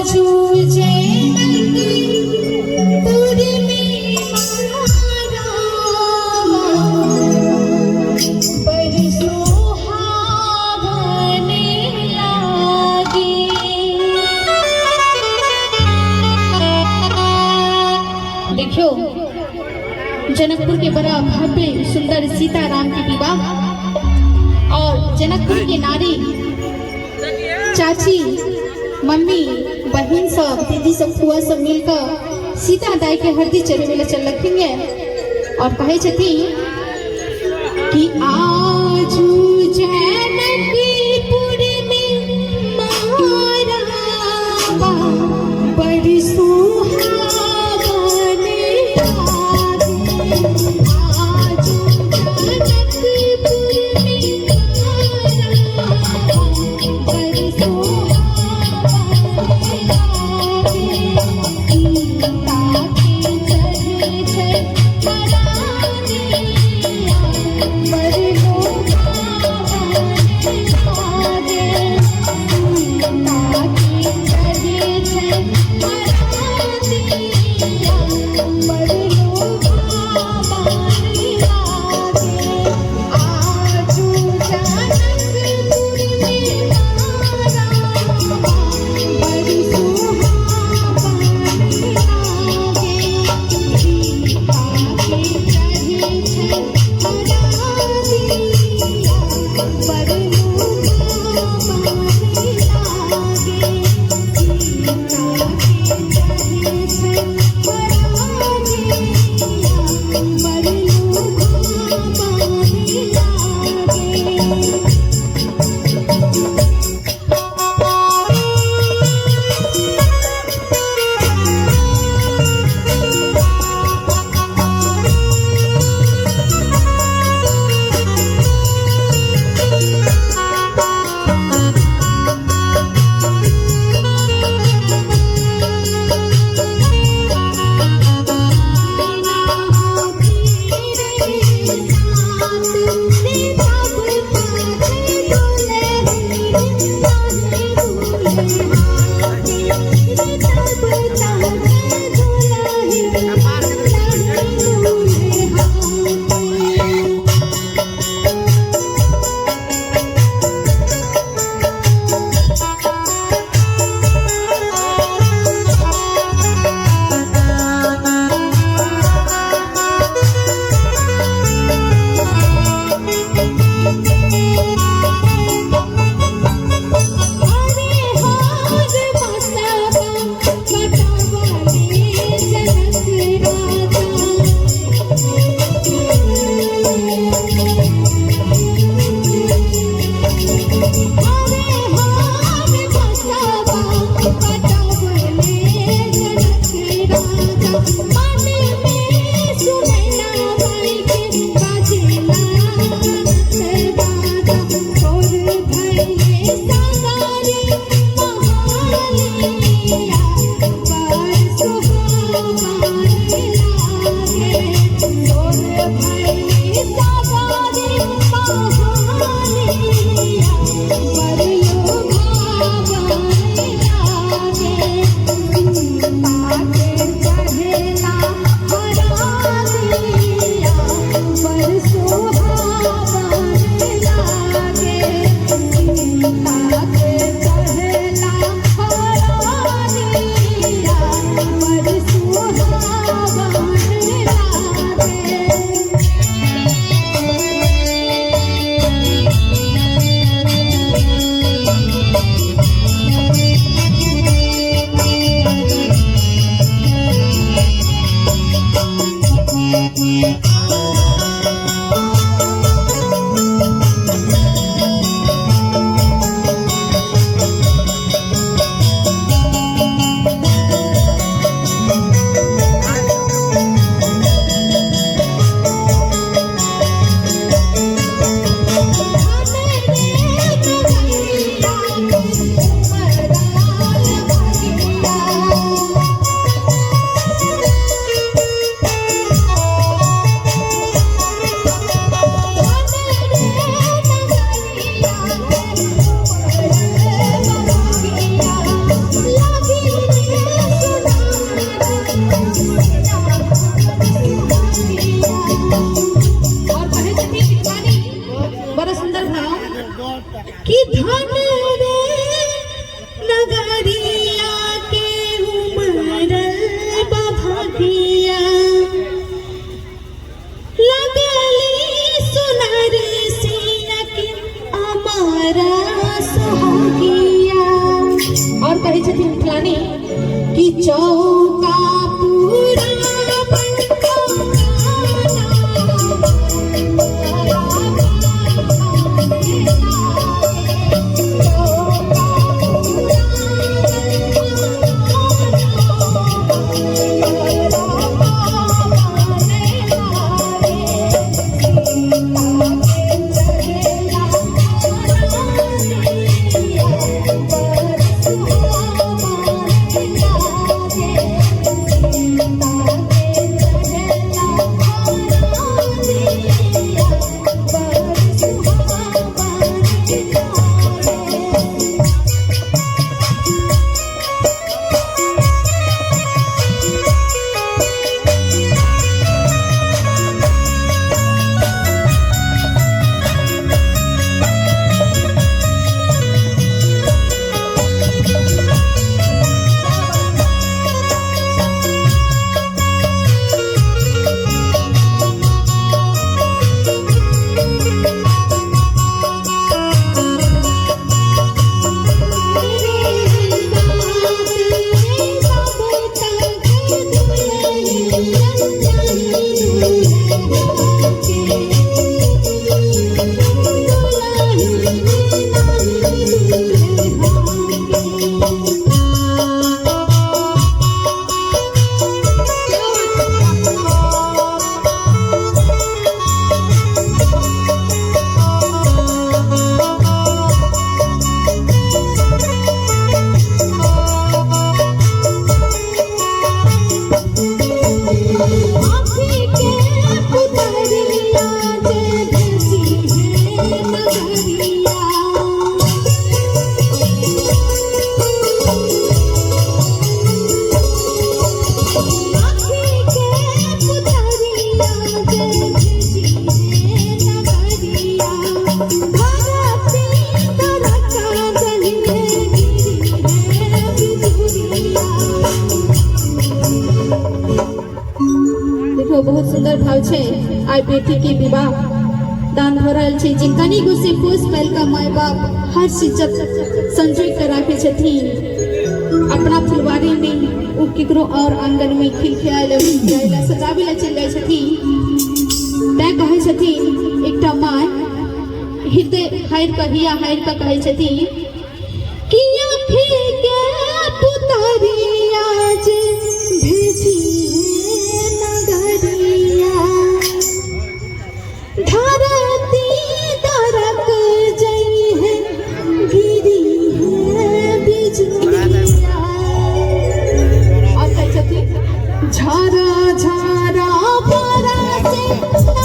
आजू जनकपुर में महारामा बड़ सुहावन लागे। देखियो जनकपुर के बड़ा भव्य सुंदर सीता राम के विवाह और जनकपुर के नारी चाची मम्मी बहन सब दीदी सब फुआ सब मिलकर सीता दाई के हरदी चढ़वे ला चललखिन ये और कहे छथिन कि आजू जनकपुर में महारामा बड़ सुहावन लागे। आजू जनकपुर में महारामा बड़ सुहावन लागे। सीता के चढ़े छै हरदिया बड़ लोभावन लागे। सीता के चढ़े छै हरदिया। कहै छथिन मिथिलानी कि चौका पूरा देखो बहुत सुंदर भाव छै। आइ बेटी के विवाह दान भऽ रहल छै, जिनका नी गुस्से पोस पालि कऽ माय बाप हर चीज संजोग के राखै छथिन। अपना फुलवारी में ओ केकरो और आंगन में खिलखिलाय लए सजाबै लए चलि जाइ छथिन। तैं कहै छथिन एकटा माय हृदय हारि कऽ हिया हारि कऽ कहै छथिन कि आँखि के पुतरिया जे भेजी नगरिया, धरती दरक जई है गिरी है बिजुलिया। और कहै छथिन झारा झारा बरसे।